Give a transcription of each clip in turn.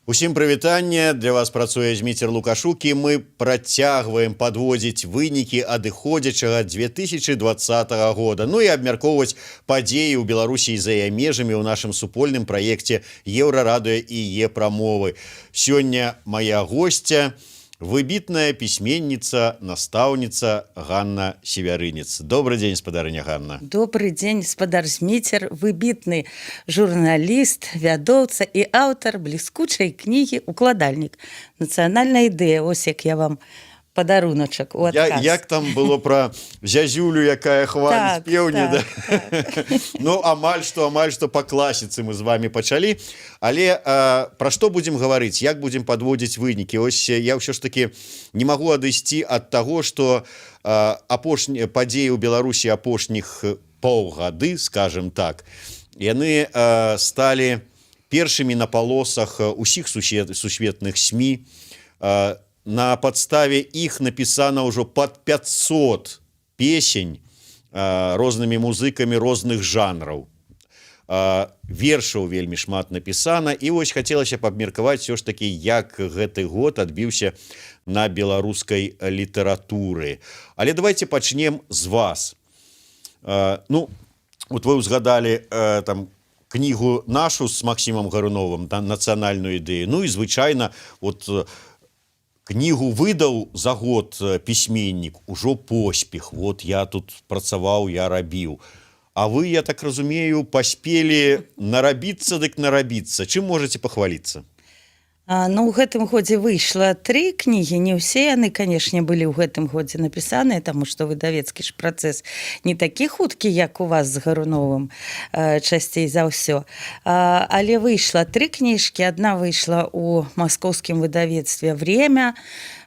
Усім прывітанне! Для вас працуе Зміцер Лукашук, і мы працягваем падводзіць вынікі адыходзячага 2020 года. Ну і абмяркоўваць падзеі ў Беларусі і за яе межамі ў нашым супольным праекце Еўрарадыё і Е-прамовы. Сёння моя госця — выбітная пісьменніца, настаўніца Ганна Севярынец. Добрый день, спадарыня Ганна. Добрый день, спадар Зміцер, выбітны журналіст, вядоўца і аўтар бліскучай кнігі «Укладальнік. Нацыянальная ідэя». Ось як я вам падаруначак у адказ. Як там было про зязюлю, якая хваліць пеўні, да? Так. Ну, амаль што по класіцы мы з вами пачалі. Але пра што будзем гаварыць, як будзем падводзіць вынікі? Ось я ўсё ж таки не магу адысці ад таго, што апошнія падзеі ў Беларусі апошніх паўгады, скажем так, яны сталі першымі на палосах усіх сусветных СМІ. На падставе іх напісана ўжо под 500 песень рознымі музыкамі розных жанраў. Вершаў вельмі шмат напісана, і вось хацелася б абмеркаваць все ж таки, як гэты год адбіўся на беларускай літаратуры. Але давайте пачнем з вас. Ну вот вы узгадалі там кнігу нашу с Максімам Гаруновым, там, «Нацыянальную ідэю». Ну і звычайна, вот кнігу выдаў за год пісьменнік, ужо поспех. Вот я тут працаваў, я рабіў. А вы, я так разумею, паспелі нарабіцца дык нарабіцца. Чым можете пахваліцца? Ну, у гэтым годзе выйшла тры кнігі. Не ўсе яны, канешне, былі ў гэтым годзе напісаныя, таму што выдавецкі ж працэс не такі хуткі, як у вас з Гаруновым, часцей за ўсё. Але выйшла тры кніжкі. Адна выйшла ў маскоўскім выдавецтве «Время»,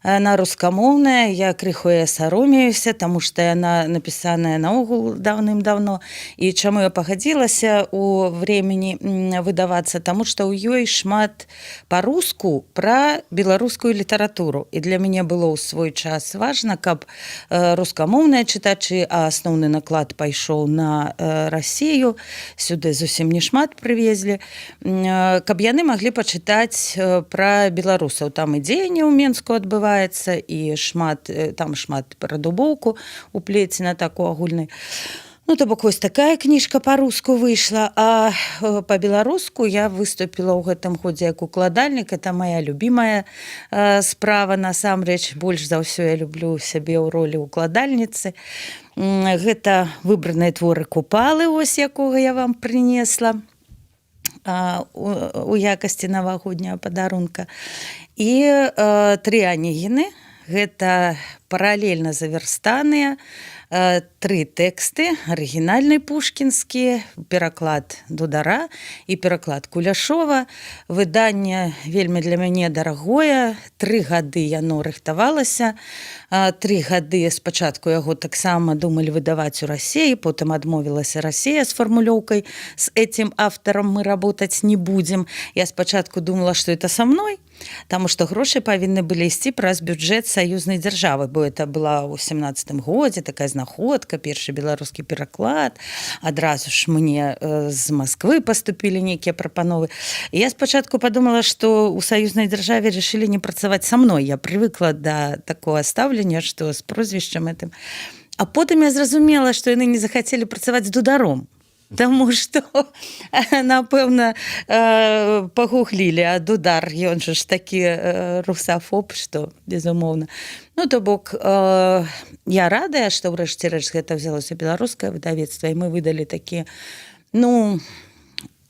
на рускамоўная. Я крыху я саромеюся, таму што яна напісаная наогул даўным-даўно. І чаму я пагадзілася у «Времени» выдавацца? Таму што ў ёй шмат па-руску пра беларускую літаратуру. І для мяне было ў свой час важна, каб рускамоўныя чытачы, а асноўны наклад пайшоў на Расію, сюды зусім не шмат прывезлі, каб яны маглі пачытаць пра беларусаў. Там і дзеянне ў Менску адбываецца, і там шмат пра Дубоўку уплецена, так, у агульнай. Ну, то бок вось такая кніжка па-руску выйшла, а па-беларуску я выступіла ў гэтым годзе як укладальнік. Это моя любимая справа насамрэч. Больш за ўсё я люблю сябе ў ролі укладальніцы. Гэта выбраныя творы Купалы, ось якога я вам прынесла у якасці навагодняга падарунка. І тры Анегіны. Гэта паралельна заверстаныя тры тэксты: арыгінальны пушкінскі, пераклад Дудара і пераклад Куляшова. Выданне вельмі для мяне дарагое. 3 гады яно рыхтавалася. 3 гады. Спачатку яго таксама думалі выдаваць у Расеі, потым адмовілася Расія з фармулёўкай: «С этим автором мы работать не будем». Я спачатку думала, что это со мной, таму што грошы павінны былі ісці праз бюджэт саюзнай дзяржавы, бо это была ў 17-м годзе такая знаходка, першы беларускі пераклад. Адразу ж мне з Москвы поступілі нейкія прапановы. І я спачатку подумала, что у саюзнай дзяржаве решили не працаваць со мной. Я привыкла до такого стаўлення, что с прозвішчам этим. А потым я зразумела, что яны не захацелі працаваць з Дударом. Таму што, напэўна, пагуглілі, а Дудар, ён жа ж такі русафоб, што безумоўна. Ну, то бок я радая, што ўрэшце рэшт гэта взялося беларускае выдавецтва, і мы выдалі такі, ну,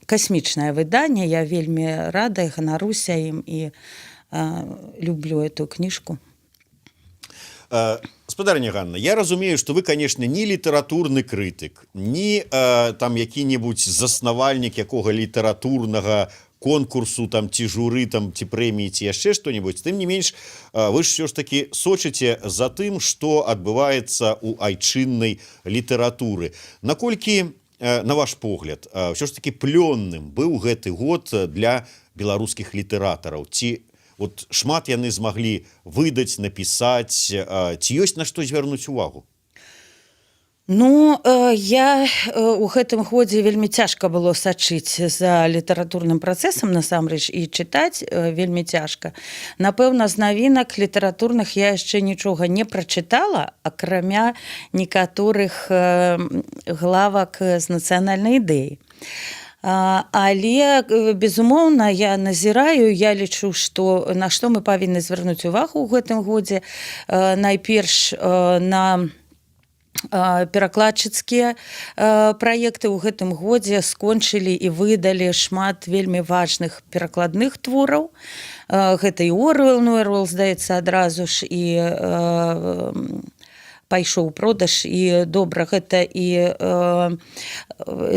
касмічнае выданне. Я вельмі рада і ганаруся ім, і люблю эту кніжку. Спадарыня Ганна, я разумею, что вы, конечно, не літаратурны крытык, не там які-небудзь заснавальнік якога літаратурнага Конкурсу там ці журы там, ці прэміі, ці яшчэ что-нибудь. Тым не менш, вы ж все ж таки сочыце за тым, что адбываецца у айчыннай літаратуры. Наколькі, на ваш погляд, все ж таки плённым быў гэты год для беларускіх літаратараў? Ці вот шмат яны змаглі выдаць, напісаць, ці ёсць на што звярнуць увагу? Ну, я у гэтым годзе вельмі цяжка было сачыць за літаратурным працэсам насамрэч, і чытаць вельмі цяжка. Напэўна, з навінак літаратурных я яшчэ нічога не прачытала, акрамя некаторых главак з «Нацыянальнай ідэі». Але, безумоўна, я назіраю, я лічу, што на што мы павінны звярнуць увагу ў гэтым годзе: найперш на перакладчыцкія праекты. Ў гэтым годзе скончылі і выдалі шмат вельмі важных перакладных твораў. Гэта і Оруэл, ну, Оруэл, здаецца, адразу ж і пайшоў у продаж, і добра. Гэта і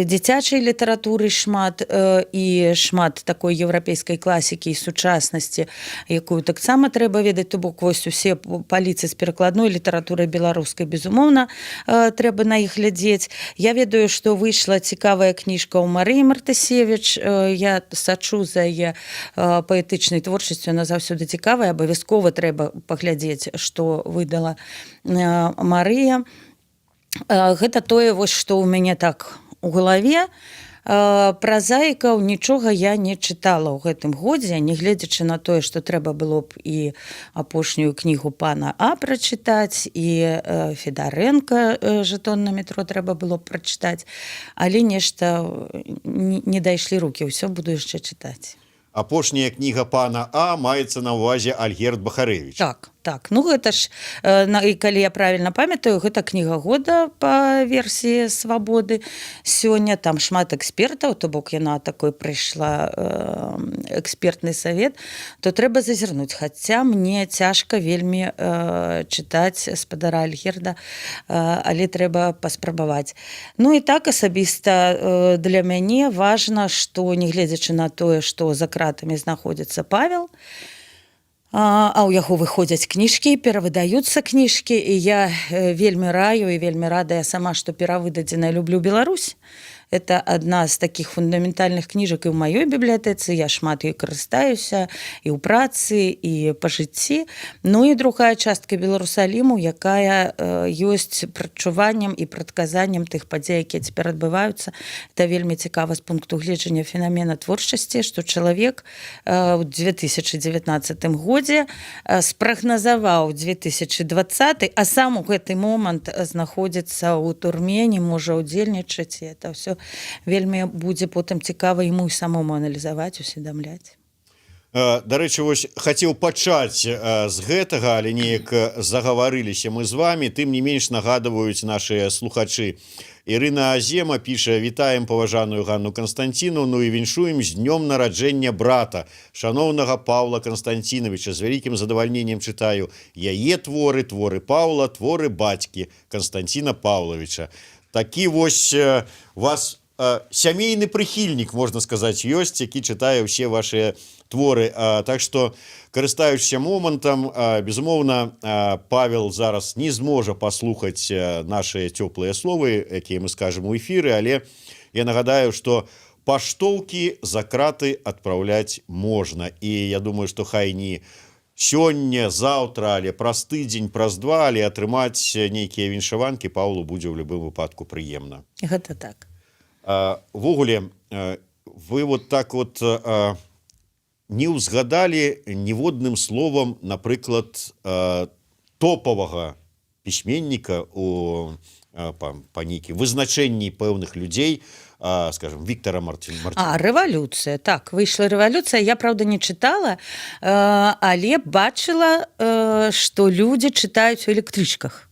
дзіцячай літаратуры шмат, і шмат такой еўрапейскай класікі і сучаснасці, якую таксама трэба ведаць. То бок вось усе паліцы з перакладной літаратурай беларускай, безумоўна, трэба на іх глядзець. Я ведаю, што выйшла цікавая кніжка ў Марыі Мартасевіч. Я сачу за яе паэтычнай творчасцю, она заўсёды цікавая, абавязкова трэба паглядзець, што выдала Марыя. Гэта тое вось, што ў мяне так у галаве. Празаікаў нічога я не чытала ў гэтым годзе, нягледзячы на тое, што трэба было б і апошнюю кнігу пана А прачытаць, і Федарэнка «Жэтон на метро» трэба было б прачытаць, але нешта не дайшлі рукі, ўсё буду яшчэ чытаць. Апошняя кніга пана А маецца на ўвазе Альгерд Бахарэвіч. Так. Ну, гэта ж і калі я правильно памятаю, гэта кніга года па версіі «Свабоды» сёння. Там шмат экспертаў, то бок яна такой прыйшла экспертны савет, то трэба зазірнуць. Хаця мне цяжка вельмі чытаць спадара Альгерда, але трэба паспрабаваць. Ну і так асабіста для мяне важна, што, нягледзячы на тое, што за кратамі знаходзіцца Павел, а ў яго выходзяць кніжкі, перавыдаюцца кніжкі, і я вельмі раю і вельмі радая сама, што перавыдадзеная «Люблю Беларусь». Это адна з такіх фундаментальных кніжак і ў маёй бібліятэцы, я шмат ёй карыстаюся і ў працы, і па жыцці. Ну і другая частка «Беларусаліму», якая ёсць прадчуваннем і прадказаннем тых падзей, якія цяпер адбываюцца. Это вельмі цікава з пункту гледжання фенамена творчасці, што чалавек у 2019 годзе спрагназаваў 2020, а сам у гэты момант знаходзіцца ў турме, не можа ўдзельнічаць, і это все вельмі будзе потым цікава яму і самому аналізаваць, усведамляць. Дарэчы, вось хацеў пачаць з гэтага, але неяк загаварыліся мы з вами. Тым не менш, нагадваюць нашыя слухачы. Ірына Азема піша: «Вітаем паважаную Ганну Канстанціну і віншуем з днём нараджэння брата, шаноўнага Паўла Канстанцінавіча. З вялікім задавальненнем чытаю яе творы, творы Паўла, творы бацькі Канстанціна Паўлавіча». Такі вось вас сямейны прыхільнік, можна сказаць, ёсць, які чытае ўсе ваши творы. Так что, карыстаючыся момантам, безумоўна, Павел зараз не зможа паслухаць наши цёплыя словы, якія мы скажем у эфіры, але я нагадаю, что паштоўкі за краты адпраўляць можна, і я думаю, что хай не сёння заўтра, але праз тыдзень, праз два, але атрымаць нейкія віншаванкі Паўлу будзе ў любым выпадку прыемна. Гэта так. Увогуле, вы вот так вот не ўзгадалі ніводным словам, напрыклад, топавага пісьменніка у па нейкі вызначэнні пэўных людзей, скажем, Віктора Марцін. А, «Рэвалюцыя», так, выйшла «Рэвалюцыя». Я, праўда, не чытала, але бачыла, што людзі чытаюць у электрычках.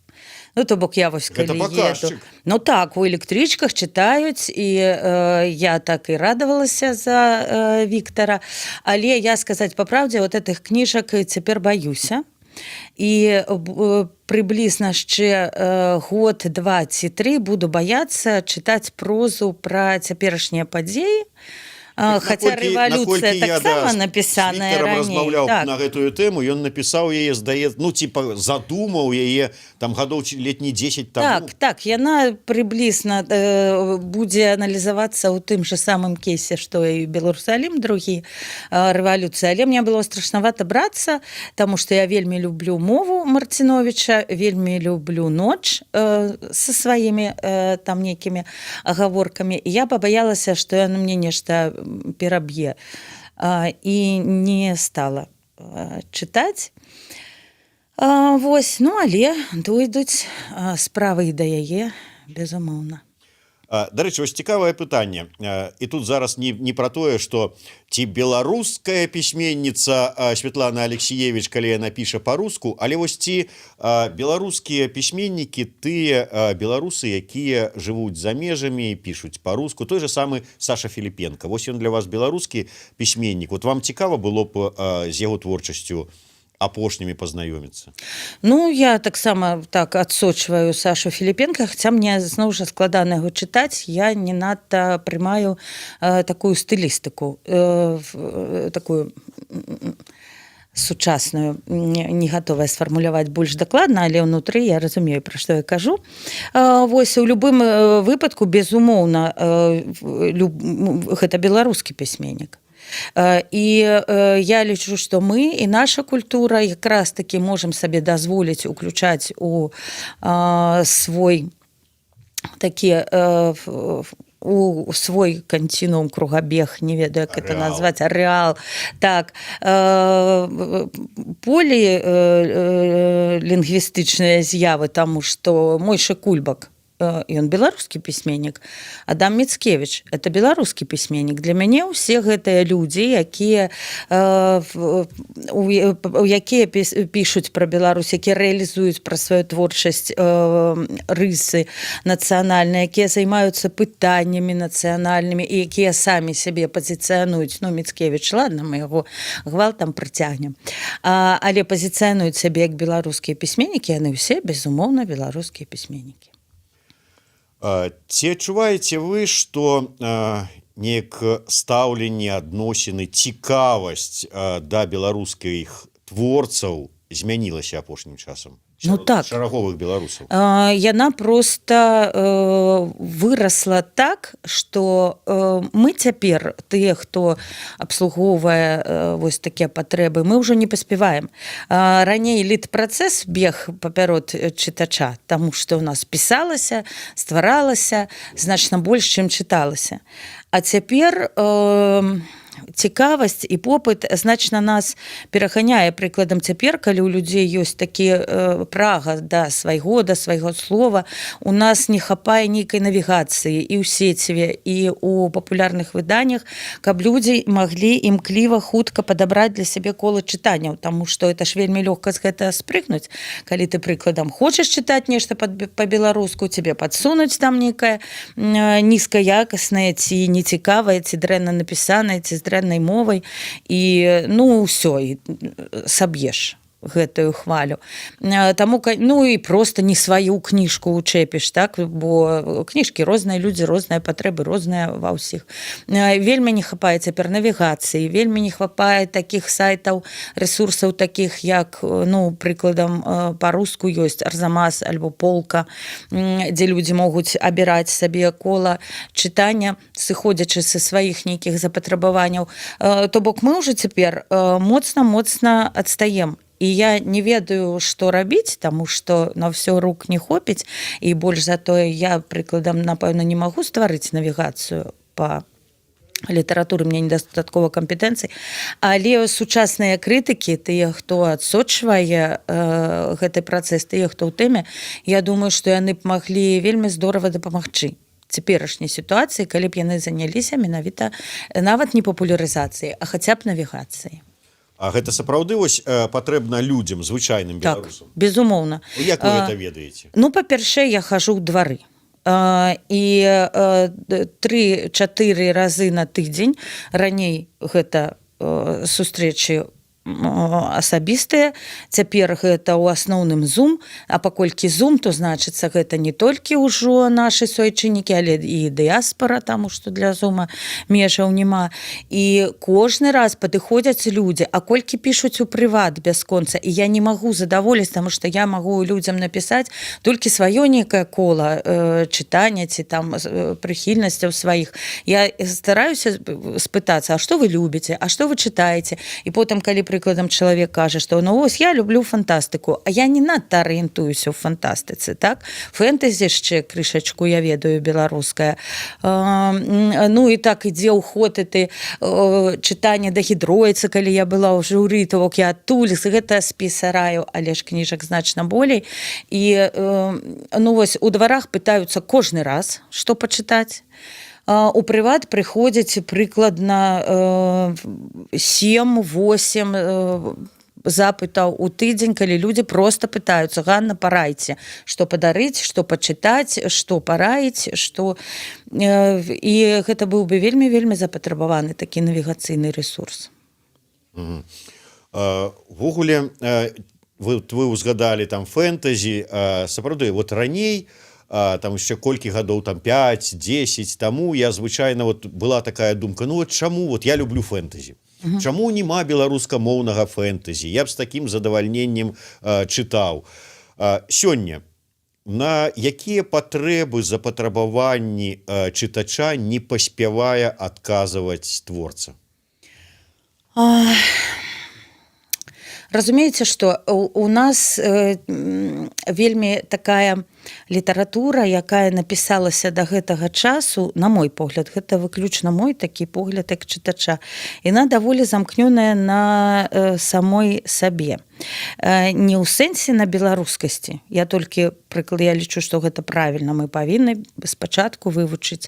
Ну, то бок я вось Гэта калі еду, паказчык. Ну так, у электрычках чытаюць, і я так і радавалася за Віктора, але я, сказаць па праўдзе, вот этих кніжак цяпер баюся. І прыблізна яшчэ год, два ці тры буду баяцца чытаць прозу пра цяперашнія падзеі. Так, Хаця «Рэвалюцыя» наколькі я, таксама да, з напісаная Віктарам раней. размаўляў на гэтую тэму, ён напісаў яе, здае, ну, типа задумаў яе там гадоў ці летні 10 таму. Так, яна прыблізна будзе аналізавацца ў тым же самым кейсе, што і «Беларусалім другі», «Рэвалюцыя». Але мне было страшнавата брацца, таму што я вельмі люблю мову Марціновіча, вельмі люблю «Ноч» са сваімі там нейкімі агаворкамі. І я пабаялася, што яна мне нешта пераб'е. І не стала чытаць. Вось, ну, але дойдуць справы і да яе, безумоўна. Дарэчы, вось цікавае пытанне. І тут зараз не пра тое, што ці беларуская пісьменніца Святлана Алексіевіч, калі яна піша па-руску, але вось ці беларускія пісьменнікі, тыя беларусы, якія жывуць за межамі, пішуць па-руску, той же самы Саша Філіпенко. Вось ён для вас беларускі пісьменнік? Вот вам цікава было б з яго творчасцю апошнімі пазнаёміцца? Ну, я таксама так адсочваю Сашу Філіпенко, хаця мне зноў жа складана яго чытаць, я не надта прымаю такую стылістыку, такую сучасную, не гатовая сфармуляваць больш дакладна, але ўнутры я разумею, пра што я кажу. Вось, у любым выпадку, безумоўна, гэта беларускі пісьменнік. І я лічу, што мы і наша культура якраз таки можам сабе дазволіць уключаць у свой такі у свой кантинуум, кругабег, не ведаю, як это Арэал. назваць, арэал, так, полі лінгвістычныя з'явы, таму што Мойша Кульбак, ён беларускі пісьменнік, Адам Міцкевіч — это беларускі пісьменнік. Для мяне ўсе гэтыя людзі, якія якія пішуць пра Беларусь, якія рэалізуюць пра сваю творчасць рысы нацыянальныя, якія займаюцца пытаннямі нацыянальнымі і якія самі сябе пазіцыянуюць, ну, Міцкевіч, ладно, мы яго гвалтам прыцягнем, але пазіцыянуюць сябе як беларускія пісьменнікі, яны ўсе, безумоўна, беларускія пісьменнікі. Ці адчуваеце вы, што неяк стаўленне, адносіны, цікавасць да беларускіх творцаў змянілася апошнім часам? Ну, так. Шараговых беларусаў. Яна просто вырасла так, что мы цяпер, тыя, хто абслугоўвае вось такія патрэбы, мы ўжо не паспяваем. Раней літпрацэс бег папярод чытача, таму што ў нас пісалася, стваралася значна больш, чым чыталася. А цяпер цікавасць і попыт значна нас пераганяе. Прыкладам, цяпер, калі ў людзей ёсць такі прага да свайго слова, у нас не хапае нейкай навігацыі і ў сеціве, і у папулярных выданнях, каб людзі маглі імкліва, хутка падабраць для сябе кола чытанняў, таму што это ж вельмі лёгка з гэта спрыгнуць, калі ты, прыкладам, хочаш чытаць нешта па-беларуску, тебе падсунуць там нейкая нізкаякаснае ці нецікавае, ці дрэнна напісанае, ці з дрэннай мовай, і, ну, ўсё, і саб'еш гэтую хвалю. Таму ну і просто не сваю кніжку учэпіш, так, бо кніжкі розныя, людзі розныя, патрэбы розныя ва ўсіх. Вельмі не хапае цяпер навігацыі, вельмі не хапае такіх сайтаў, рэсурсаў, такіх як, ну, прыкладам, па-руску ёсць «Арзамас» альбо «Полка», дзе людзі могуць абіраць сабе кола чытання, сыходзячы са сваіх нейкіх запатрабаванняў. То бок мы ўжо цяпер моцна, моцна адстаем. І я не ведаю, што рабіць, таму што на ўсё рук не хопіць, і больш за тое, я, прыкладам, напэўна, не магу стварыць навігацыю па літаратуры, мне недастаткова кампетэнцый, але сучасныя крытыкі, тыя, хто адсочвае гэты працэс, тыя, хто ў тэме, я думаю, што яны б маглі вельмі здорава дапамагчы цяперашняй сітуацыі, калі б яны заняліся менавіта нават не папулярызацыяй, а хаця б навігацыяй. А гэта сапраўды вось патрэбна людзям, звычайным Так, беларусам? безумоўна. Ну, як вы гэта ведаеце? Ну, па-першае, я хожу ў двары. І 3-4 разы на тыдзень, раней гэта сустрэчы Асабістыя цяпер гэта ў асноўным Зум. А паколькі Зум, то, значыцца, гэта не толькі ўжо нашы суайчыннікі, але і дыяспора, таму што для Зума межаў няма. І кожны раз падыходзяць людзі, а колькі пішуць у прыват бясконца, і я не магу задаволіць, таму што я магу людзям напісаць толькі сваё некае кола чытання ці там прыхільнасцяў сваіх. Я стараюся спытацца: «А што вы любіце, а што вы чытаеце?» І потым, калі, прыкладам, чалавек кажа, што, ну вось, я люблю фантастыку, а я не надта арыентуюся ў фантастыцы, так, фэнтэзі яшчэ крышачку я ведаю беларуская. Ну і так ідзе ў ход ты чытанне да Гедройца. Калі я была ў журы, то бок я адтуль гэта спіса раю, але ж кніжак значна болей. І ну вось, у дварах пытаюцца кожны раз, што пачытаць. У прыват прыходзяць прыкладна 7-8 запытаў у тыдзень, калі людзі просто пытаюцца: «Ганна, парайце, што падарыць, што пачытаць, што параіць, што». І гэта быў бы вельмі, вельмі запатрабаваны такі навігацыйны ресурс. Увогуле, вы узгадалі там фэнтэзі. Сапраўды, вот раней, там яшчэ колькі гадоў там 5-10 таму, я звычайна, вот была такая думка: ну вот чаму, вот я люблю фэнтэзі, чаму няма беларускамоўнага фэнтэзі, я б з такім задавальненнем чытаў. Сёння на якія патрэбы, запатрабаванні чытача не паспявае адказваць творца? Разумееце, что у нас вельмі такая літаратура, якая напісалася до гэтага часу, на мой погляд, гэта выключна мой такі погляд як чытача, яна даволі замкнёная на самой сабе. Не ў сэнсе на беларускасці, я толькі прыклад, я лічу, што гэта правільна, мы павінны спачатку вывучыць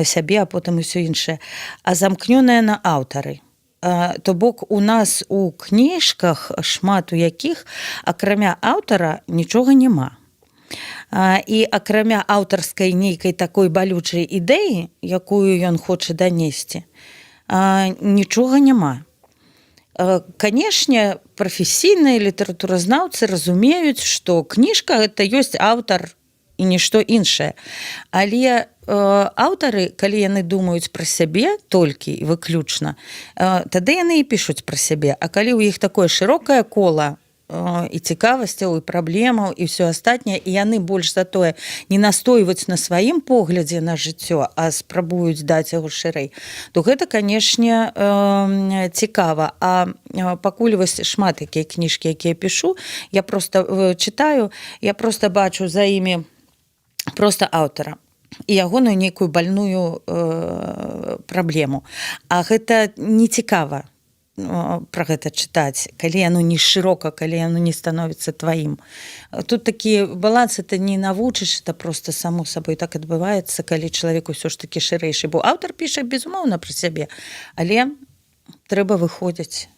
сябе, а потым усё іншае, а замкнёная на аўтары. То бок у нас у кніжках шмат у якіх акрамя аўтара нічога няма. І акрамя аўтарскай нейкай такой балючай ідэі, якую ён хоча данесці, нічога няма. Канешне, прафесійныя літаратуразнаўцы разумеюць, што кніжка — это ёсць аўтар і нішто іншае. Але аўтары, калі яны думаюць пра сябе толькі і выключна, тады яны і пішуць пра сябе. А калі ў іх такое шырокае кола і цікавасцяў, і праблемаў, і ўсё астатняе, і яны больш за тое не настойваюць на сваім поглядзе на жыццё, а спрабуюць даць яго шырэй, то гэта, канешне, цікава. А пакуль вось шмат якія кніжкі, якія пішу, я просто чытаю, я просто бачу за імі просто аўтара і ягоную нейкую больную праблему. А гэта не цікава пра гэта чытаць, калі яно не шырока, калі яно не становіцца тваім. Тут такі баланс, это не навучыш, это просто само сабой так адбываецца, калі чалавек усё ж таки шырэйшы, бо аўтар піша, безумоўна, пра сябе, але трэба выходзіць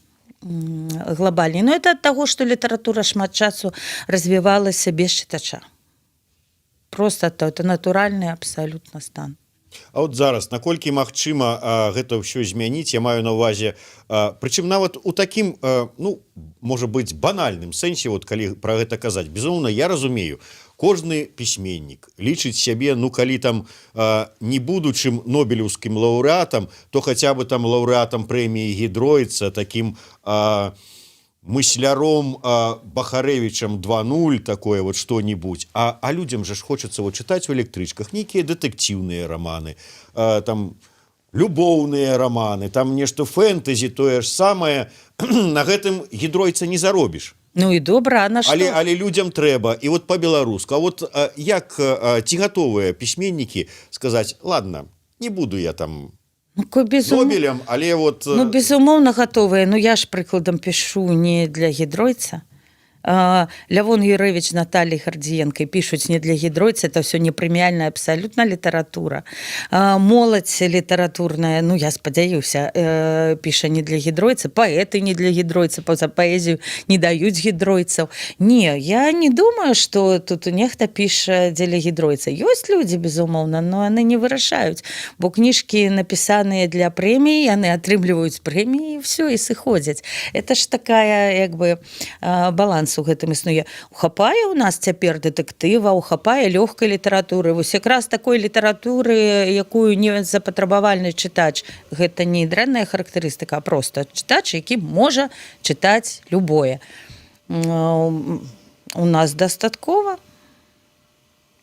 глобальней. Но это ад таго, што літаратура шмат часу развівалася без чытача. Просто то это натуральны абсалютна стан. А от зараз наколькі магчыма гэта ўсё змяніць? Я маю на увазе, прычым нават у такім, ну, можа быць, банальным сэнсе, вот калі про гэта казаць, безумоўна, я разумею, кожны пісьменнік лічыць сябе, ну, калі там не будучым нобелеўскім лаўрэатам, то хаця бы там лаўрэатам прэміі Гедройца, таким мысляром, Бахарэвічам 2.0, такое вот что-нибудь. А людям же ж хочется вот читать в электричках нейкія дэтэктыўныя романы, там любоўныя романы, там нешта фэнтэзі, тое ж самае. На гэтым Гедройца не заробіш. Ну і добра, а на што? Але людям трэба і вот по-беларуску. А вот як, ці гатовыя пісьменнікі сказаць: «Ладно, не буду я там Ну, Нобелем, але вот». Ну, безумоўна, гатовыя. Ну, я ж, прыкладам, пішу не для Гедройца. Лявон Юрэвіч, Наталлі Гардзіенкай пішуць не для Гідройца, это все непрэміяльная абсалютна літаратура. Моладзь літаратурная, ну, я спадзяюся, піша не для Гідройца, паэты не для Гідройца, па-за паэзію не даюць гідройцаў. Не, я не думаю, что тут нехта піша дзеля Гідройца. Ёсць людзі, безумоўна, но яны не вырашаюць, бо кніжкі, напісаныя для прэміі, яны атрымліваюць прэміі, все, і сыходзяць. Это ж такая як бы баланс у гэтым існуе. Хапае у нас цяпер дэтэктыва, хапае лёгкай літаратуры, вось якраз такой літаратуры, якую не запатрабавальны чытач. Гэта не дрэнная характарыстыка, а просто чытач, які можа чытаць любое. У нас дастаткова,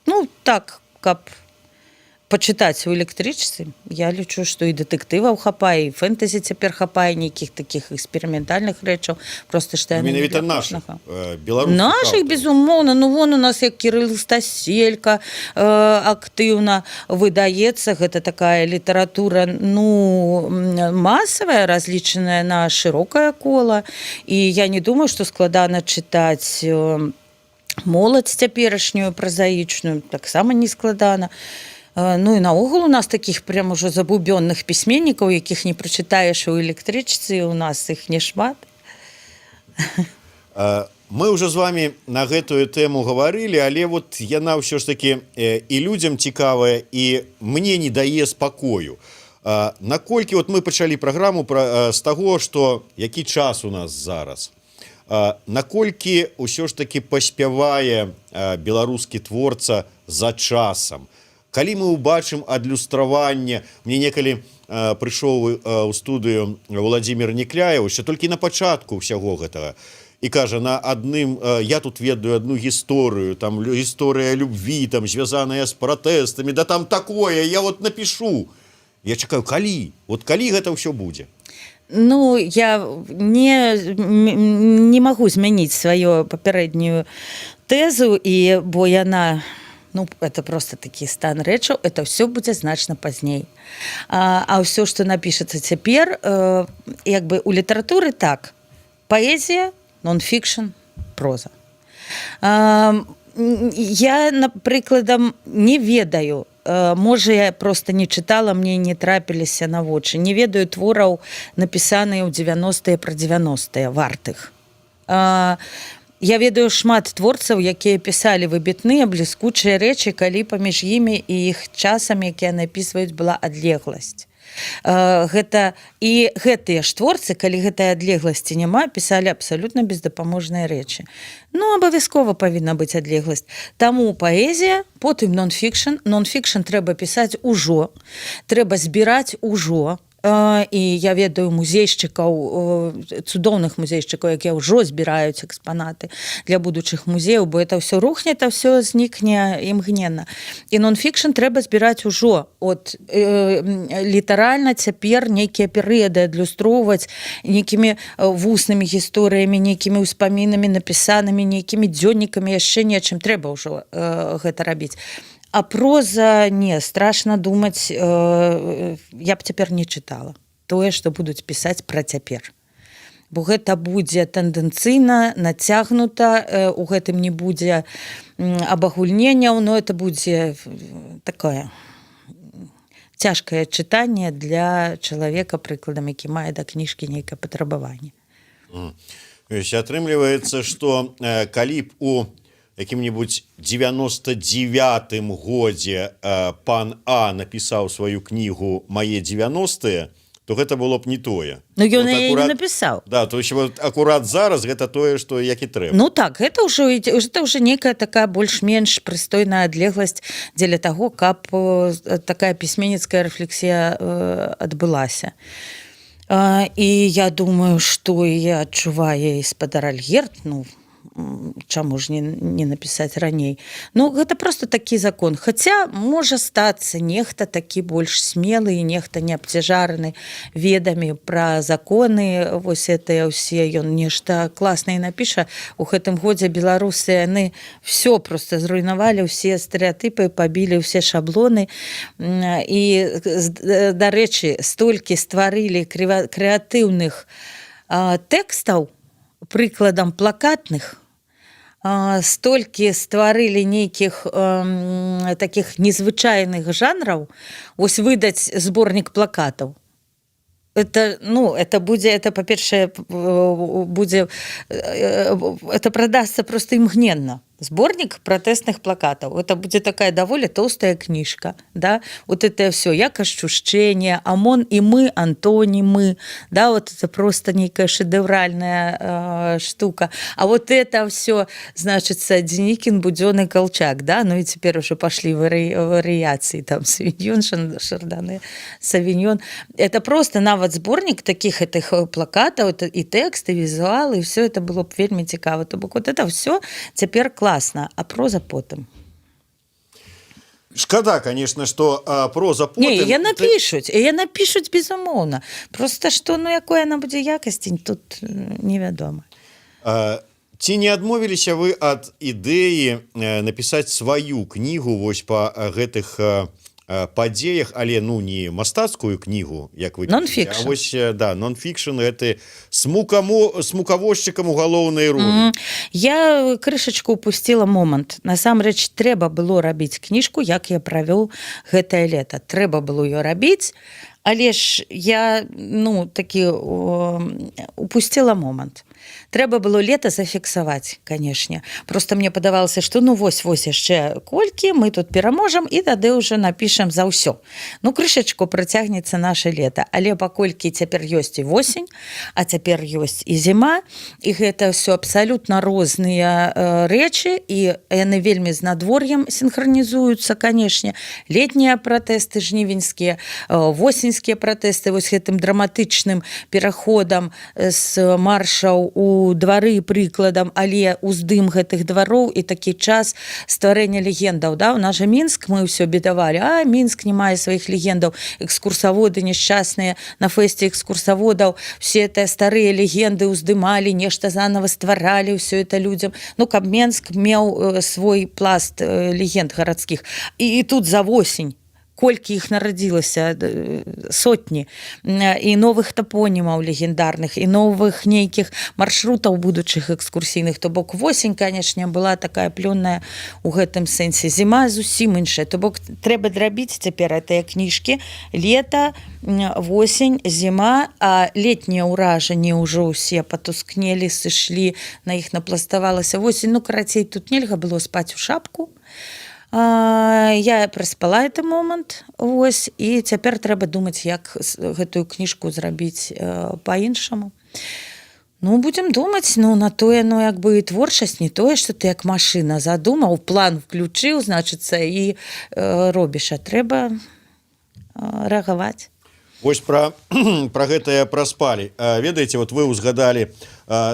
ну, так, каб пачытаць у электрычцы. Я лічу, што і дэтэктываў хапае, і фэнтэзі цяпер хапае, нейкіх такіх эксперыментальных рэчаў, просто што яны не Менавіта для наших кожнага. Беларускіх Наших. аўтараў. Безумоўна. Ну, вон у нас як Кірыл Стаселька актыўна выдаецца. Гэта такая літаратура, ну, масавая, разлічаная на шырокае кола, і я не думаю, што складана чытаць моладзь цяперашнюю празаічную, таксама не складана. Ну і наогул у нас таких прям ужо забубённых пісьменнікаў, якіх не прачытаеш у электрычцы, у нас іх не шмат. Мы уже з вами на гэтую тэму гаварылі, але вот яна ўсё ж таки і людзям цікавая, і мне не дае спакою. Наколькі вот мы пачалі праграму з таго, что які час у нас зараз, наколькі ўсё ж таки паспявае беларускі творца за часам, калі мы убачым адлюстраванне? Мне некалі прыйшоў у студыю Владимир Некляеў яшчэ толькі на пачатку ўсяго гэтага і кажа: на адным я тут ведаю одну гісторыю, там гісторыя любви, там, звязаная з пратэстамі, да там такое, я вот напишу. Я чакаю, калі вот, калі гэта ўсё будзе? Ну, я не магу змяніць сваю папярэднюю тэзу, і бо яна, ну, это просто такі стан рэчаў, это все будзе значна пазней. А ўсё, што напішацца цяпер, як бы у літаратуры так: паэзія, нон-фікшн, проза. Я, напрыкладам, не ведаю, можа, я просто не чытала, мне не трапіліся на вочы, не ведаю твораў, напісаныя ў 90-е пра 90-е, вартых. Я ведаю шмат творцаў, якія пісалі выбітныя, бліскучыя рэчы, калі паміж імі і іх часам, якія напісваюць, была адлегласць. Гэта і гэтыя ж творцы, калі гэтай адлегласці няма, пісалі абсалютна бездапаможныя рэчы. Ну, абавязкова павінна быць адлегласць. Таму паэзія, потым нон-фікшн. Нон-фікшн трэба пісаць ужо, трэба збіраць ужо. І я ведаю музейшчыкаў, цудоўных музейшчыкаў, якія ўжо збіраюць экспанаты для будучых музеяў, бо это ўсё рухне, это все знікне імгненна. І нон-фікшн трэба збіраць ужо от літаральна цяпер, нейкія перыяды адлюстроўваць нейкімі вуснымі гісторыямі, нейкімі ўспамінамі, напісанымі, нейкімі дзённікамі, яшчэ нечым. Трэба ўжо гэта рабіць. А проза — не страшна думаць, я б цяпер не чытала тое, што будуць пісаць пра цяпер, бо гэта будзе тэндэнцыйна нацягнута, у гэтым не будзе абагульненняў, но это будзе такое цяжкае чытанне для чалавека, прыкладам, які мае да кніжкі нейкае патрабаванне. То есть атрымліваецца, что калі б у якім-нибудь 99 годзе пан А напісаў сваю кнігу «Мае 90-е», то гэта было б не тое. Ну, ён Вот яе не акурат- напісаў. Да, то есть вот акурат зараз гэта тое, что як і трэба. Ну так, гэта ўжо некая такая больш-менш прыстойная адлегласць дзеля таго, каб такая пісьменніцкая рэфлексія адбылася. І я думаю, што я адчувае і спадар Альгерд, ну, чаму ж не напісаць раней? Ну, гэта просто такі закон. Хаця можа стацца, нехта такі больш смелы і нехта не абцяжараны ведамі пра законы вось гэтыя ўсе, ён нешта класнае напіша. У гэтым годзе беларусы, яны все просто зруйнавалі, ўсе стэрэатыпы пабілі, ўсе шаблоны. І дарэчы, столькі стварылі крэатыўных тэкстаў, прыкладам, плакатных. Столькі стварылі нейкіх таких незвычайных жанраў. Вось выдаць зборнік плакатаў, это, ну, это будзе, это, па-першае, будзе, это продастся просто імгненна. Сборник пратэстных плакатаў, это будзе такая даволі тоўстая кніжка, да. Вот это все, як ощущение, ОМОН и мы, антонимы, да, вот это просто нейкая шедевральная штука. А вот это все, значится, Деникин, Будённый, Колчак, да. Ну и теперь уже пошли вариации, там Савиньон, Шардоне, Савиньон. Это просто нават сборник таких этих плакатаў, это и текст, и визуалы, и все это было б вельмі цікава. То бок вот это все цяпер класна, а проза потым. Шкада, конечно, что проза потым. Не, я напішуць, я напішуць, безумоўна. Просто что, ну, якой она будзе якасці, тут невядома. Ці не адмовіліся вы ад ідэі напісаць сваю кнігу вось па гэтых падзеях, але, ну, не мастацкую кнігу, як вы Нон-фікшн. Вось, да, нон-фікшн, гэты с мукавозчыкам у галоўнай ролі? Я крышачку упустила момант. Насамрэч трэба было рабіць кніжку, як я правёў гэтае лета. Трэба было ее рабіць, але ж я, ну, такі упустила момант. Трэба было лета зафіксаваць, канешне. Просто мне падавалася, что, ну, вось, вось яшчэ колькі мы тут пераможам, і тады ўжо напішам за ўсё. Ну, крышачку працягнецца наше лета, але паколькі цяпер ёсць і восень, а цяпер ёсць і зіма, і гэта все абсалютна розныя рэчы, і яны вельмі з надвор'ем синхронізуюцца, канешне. Летнія пратэсты жнівеньскія, восеньскія пратэсты вось гэтым драматычным пераходам з маршаў у двары прыкладам, але уздым гэтых двароў і такі час стварэння легендаў, да. У нас жа Мінск, мы ўсё бедавалі: а Мінск не мае сваіх легендаў. Экскурсаводы несчастныя на фэсце экскурсаводаў все это старыя легенды ўздымалі, нешта заново стваралі, ўсё это людзям, ну, каб Менск меў свой пласт легенд гарадскіх. І тут за восень колькі іх нарадзілася, сотні і новых тапонімаў легендарных, і новых нейкіх маршрутаў будучых экскурсійных. То бок восень, канешне, была такая плённая у гэтым сэнсе, зіма зусім іншая. То бок трэба драбіць цяпер гэтыя кніжкі: лета, восень, зіма. А летнія ўражанні ўжо ўсе патускнелі, сышлі, на іх напластавалася восень. Ну, карацей, тут нельга было спаць у шапку. Я праспала это момант. Вось, і цяпер трэба думаць, як гэтую кніжку зрабіць по-іншаму. Ну, будем думаць. Ну, на тое, ну, як бы і творчасць, не тое что ты як машына задумаў, план включыў, значыцца, і робіш, а трэба рэагаваць. Вось пра гэтае праспалі. Ведаеце, вот вы ўзгадалі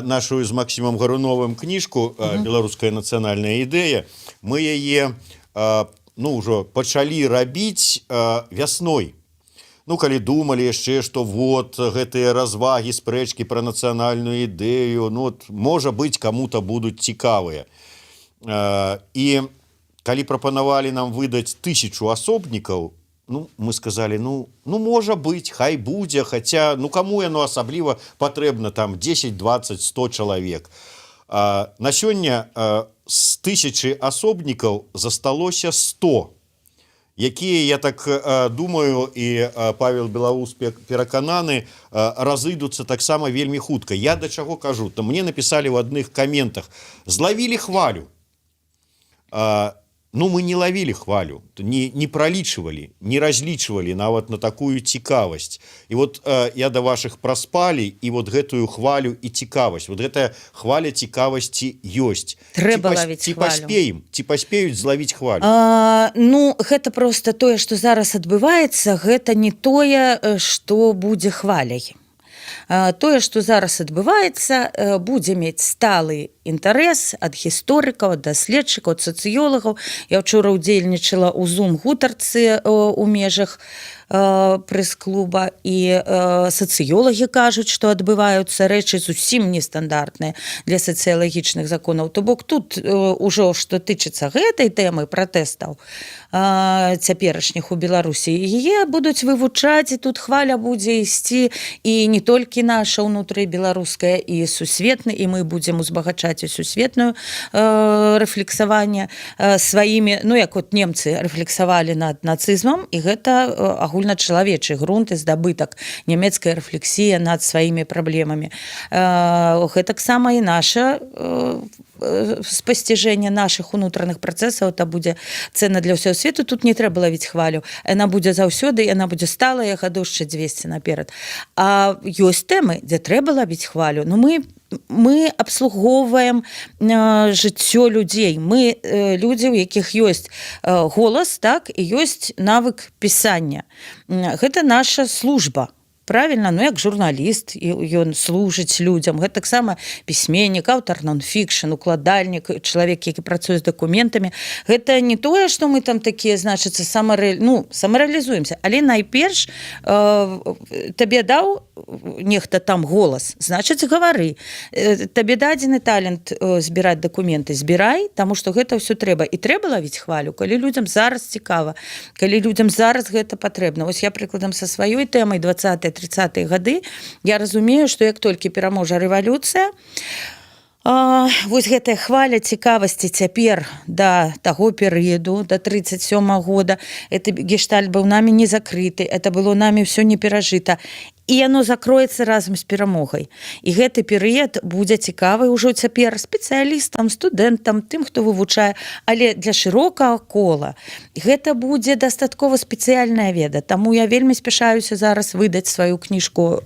нашу з Максімам Гаруновым кніжку «Беларуская нацыянальная ідэя». Мы яе, ну, ўжо пачалі рабіць вясной. Ну, калі думалі яшчэ, што вот гэтыя развагі, спрэчкі пра нацыянальную ідэю, ну, вот, можа быць, кому-то будуць цікавыя. І калі прапанавалі нам выдаць 1000 асобнікаў, ну, мы сказали: Ну, можа быть, хай будзе, хотя, ну, кому яно асабліва патрэбна, там 10, 20, 100 чалавек». На сёння з 1000 асобнікаў засталося 100, якія, я так думаю, і Павел Белаус перакананы, разыдуцца таксама вельмі хутка. Я да чаго кажу: то мне написали ў адных каментах: «Злавілі хвалю». Ну, мы не лавілі хвалю, не пролічвалі, не разлічвалі нават на такую цікавасць. І вот я до ваших праспалі і вот гэтую хвалю і цікавасць. Вот гэтая хваля цікавасці ёсць. Трэба лавіць ці хвалю. Паспеем, ці паспеюць злавіць хвалю? Ну, гэта просто тое, што зараз адбываецца, гэта не тое, што будзе хваляй. Тое, што зараз адбываецца, будзе мець сталы інтарэс ад гісторыкаў, ад даследчыкаў, ад сацыёлагаў. Я учора ўдзельнічала ў зум гутарцы у межах прэс-клуба, і сацыёлагі кажуць, што адбываюцца рэчы зусім нестандартныя для сацыялагічных законаў. То бок тут ужо, што тычыцца гэтай тэмы пратэстаў цяперашніх у Беларусі, яе будуць вывучаць, і тут хваля будзе ісці, і не толькі наша ўнутры беларуская, і сусветны, і мы будзем узбагачаць. пачаць і сусветную рэфлексаванне сваімі, ну, як от немцы рэфлексавалі над нацызмам, і гэта агульначалавечы грунт і здабытак, нямецкая рэфлексія над сваімі праблемамі. Гэтаксама і наша спасціжэнне наших унутраных працэсаў, это будзе ценна для ўсяго свету. Тут не трэба лавіць хвалю, яна будзе заўсёды, яна будзе сталая гадоў яшчэ 200 наперад. А ёсць тэмы, дзе трэба лавіць хвалю. Ну, мы абслугоўваем жыццё людзей, мы людзі, у якіх ёсць голас, так, і ёсць навык пісання. Гэта наша служба, правильно? Ну, як журналіст, ён служыць людзям, гэтаксама пісьменнік, аўтар нон-фікшн, укладальнік, чалавек, які працуе з дакументамі. Гэта не тое, што мы там такія, значыцца, ну, самарэалізуемся, але найперш табе даў нехта там голас, значыць, гавары. Табе дадзены талент збіраць дакументы, збірай, таму што гэта ўсё трэба. І трэба лавіць хвалю, калі людзям зараз цікава, калі людзям зараз гэта патрэбна. Вось я, прыкладам, са сваёй тэмай 20 30 гады, я разумею, што як толькі пераможа рэвалюцыя, вось гэтая хваля цікавасці цяпер да таго перыяду, до 37 -го года, это гештальт быў нами не закрыты, это было нами все не перажыта, і яно закроецца разам з перамогай. І гэты перыяд будзе цікавы ўжо цяпер спецыялістам, студэнтам, тым, хто вывучае, але для шырокага кола гэта будзе дастаткова спецыяльная веда. Таму я вельмі спяшаюся зараз выдаць сваю кніжку,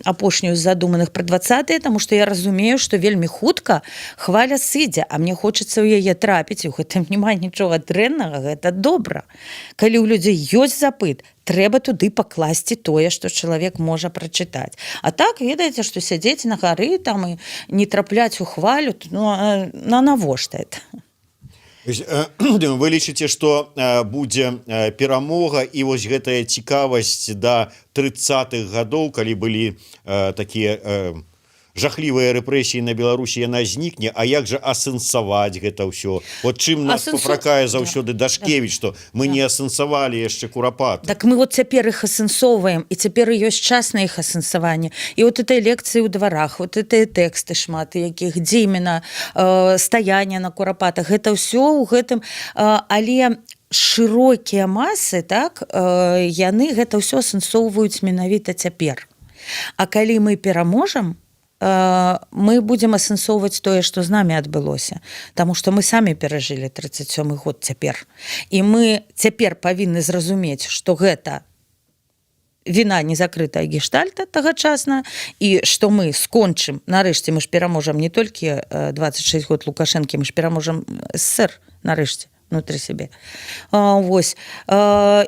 апошнюю з задуманых, пра 20, таму што я разумею, што вельмі хутка хваля сыдзе, а мне хочацца ў яе трапіць. У гэтым няма нічога дрэннага, гэта добра. Калі ў людзей ёсць запыт, трэба туды пакласці тое, што чалавек можа прачытаць. А так, ведаеце, што сядзець на гары там і не трапляць у хвалю, ну, на навошта это? Вы лічыце, што будзе перамога, і вось гэтая цікавасць да 30-х гадоў, калі былі такія жахлівыя рэпрэсіі на Беларусі, яна знікне? А як жа асэнсаваць гэта ўсё? Вот чым нас папракае заўсёды Дашкевич, што мы не асэнсавалі яшчэ Курапаты. Так мы вот цяпер іх асэнсоўваем, і цяпер ёсць час на іх асэнсаванне. І вот этой лекцыі ў дварах, вот это тэксты шмат якіх, дзе именно стаянне на Курапатах, гэта ўсё ў гэтым, але шырокія масы, так, яны гэта ўсё асэнсоўваюць менавіта цяпер. А калі мы пераможам, мы будзем асэнсоўваць тое, што з намі адбылося. Таму што мы самі перажылі 37 год цяпер. І мы цяпер павінны зразумець, што гэта віна незакрытая гештальта тагачасна, і што мы скончым нарэшце, мы ж пераможам не толькі 26 год Лукашэнкі, мы ж пераможам СССР нарэшце внутри сябе. Вось.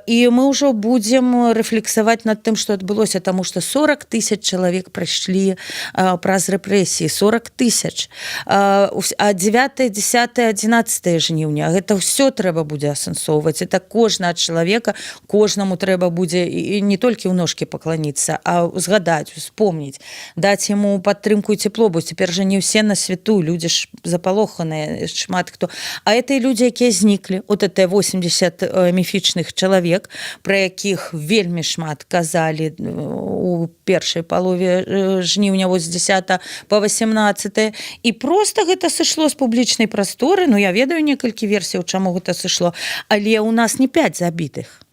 І мы ўжо будзем рэфлексаваць над тым, што адбылося, таму што 40 тысяч чалавек прайшлі праз рэпрэсіі, 40 тысяч. А 9, 10, 11 жніўня, гэта ўсё трэба будзе асэнсоўваць. Это кожнага чалавека, кожнаму трэба будзе і не толькі ў ножкі пакланіцца, а згадаць, успомніць, даць яму падтрымку і цепло, бо цяпер жа не ўсе на свету, людзі ж запалоханыя, шмат хто. А это і людзі, якія зніклі, вот это 80 міфічных чалавек, пра якіх вельмі шмат казалі у першай палове жніўня, вось з 10 по 18, і просто гэта сышло з публічнай прасторы. Ну, я ведаю некалькі версіяў, чаму гэта сышло, але у нас не 5 забітых,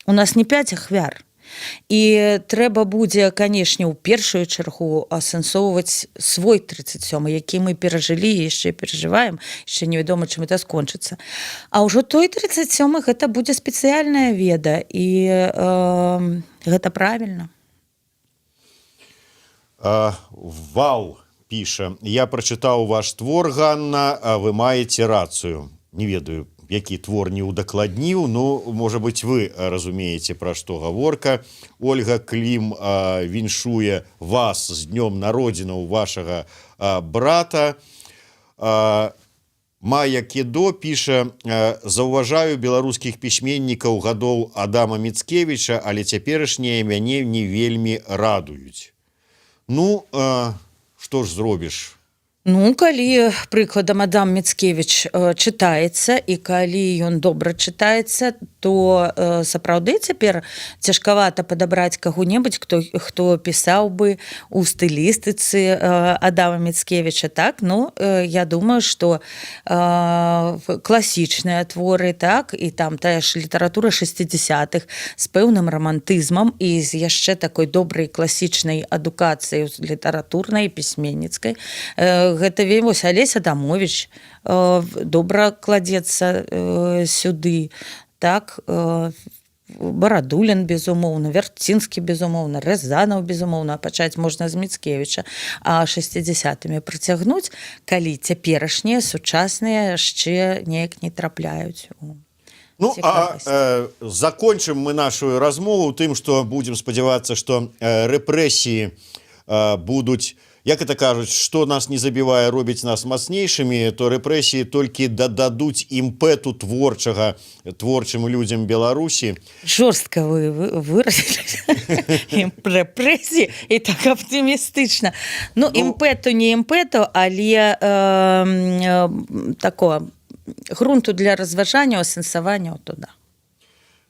у нас не 5 ахвяр. І трэба будзе, канешне, у першую чаргу асэнсоўваць свой 37, які мы перажылі і яшчэ перажываем, яшчэ невядома, чым это скончыцца. А ўжо той 37, гэта будзе спецыяльная веда, і гэта правильно. Вал піша: «Я прачытаў ваш твор, Ганна, а вы маеце рацыю». Не ведаю, які твор, не удакладніў. Ну, можа быть, вы разумееце, пра што гаворка. Ольга Клім віншуе вас з днём народзінаў вашага брата. Мая Кедо піша: «Заўважаю беларускіх пісьменнікаў гадоў Адама Міцкевіча, але цяперашнія мяне не вельмі радуюць». Ну, што ж зробіш? Ну, калі, прыкладам, Адам Міцкевіч чытаецца і калі ён добра чытаецца, то сапраўды цяпер цяжкавата падабраць каго-небудзь, хто пісаў бы у стылістыцы Адама Міцкевіча, так. Ну, я думаю, что класічныя творы, так, і там тая ж літаратура 60-х з пэўным рамантызмам і з яшчэ такой добрай класічнай адукацыяй літаратурнай, пісьменніцкай, гэта вось Алесь Адамович добра кладзецца сюды, так, Барадулін, безумоўна, Вярцінскі, безумоўна, Рэзанаў, безумоўна. Пачаць можна з Міцкевіча, а 60-мі працягнуць, калі цяперашнія сучасныя яшчэ неяк не трапляюць у Ну, а цікавасць. Закончым мы нашу размову тым, что будем спадзявацца, что рэпрэсіі будуць, як это кажуць, что нас не забівае, робіць нас мацнейшымі, то рэпрэсіі толькі дададуць імпэту творчага творчым людзям Беларусі. Жорстка вы выразілі, рэпрэсіі, і так аптымістычна. Ну, імпэту не імпэту, але такого грунту для разважання, асэнсавання туда.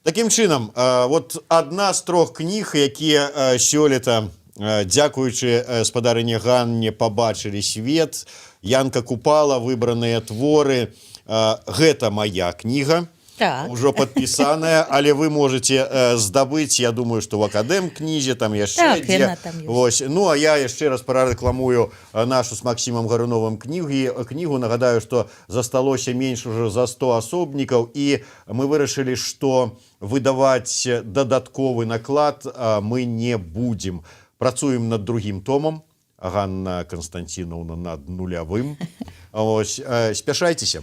Такім чынам, вот адна з трох кніг, якія сёлета, дзякуючы спадарыне Ганне, пабачылі свет, «Янка Купала. Выбраныя творы». Гэта моя кніга, ўжо падпісаная, але вы можете здабыць, я думаю, что в Акадэм кнізе там яшчэ Так, дзе. яна там ёсць. Вось. Ну, а я яшчэ раз прарэкламую нашу з Максімам Гаруновым кнігу. Нагадаю, что засталося менш уже за 100 асобнікаў, і мы вырашылі, что выдаваць дадатковы наклад мы не будем. Працуем над другім томам, Ганна Канстанціновна над нулявым. Ось, спяшайцеся.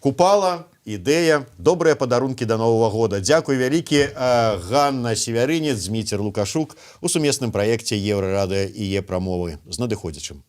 «Купала», ідэя, добрыя падарункі да Новага года. Дзякуй вялікі. Ганна Севярынец, Зміцер Лукашук у сумесным праекце Еўрарадыё і Е-прамовы. З надыходзячым.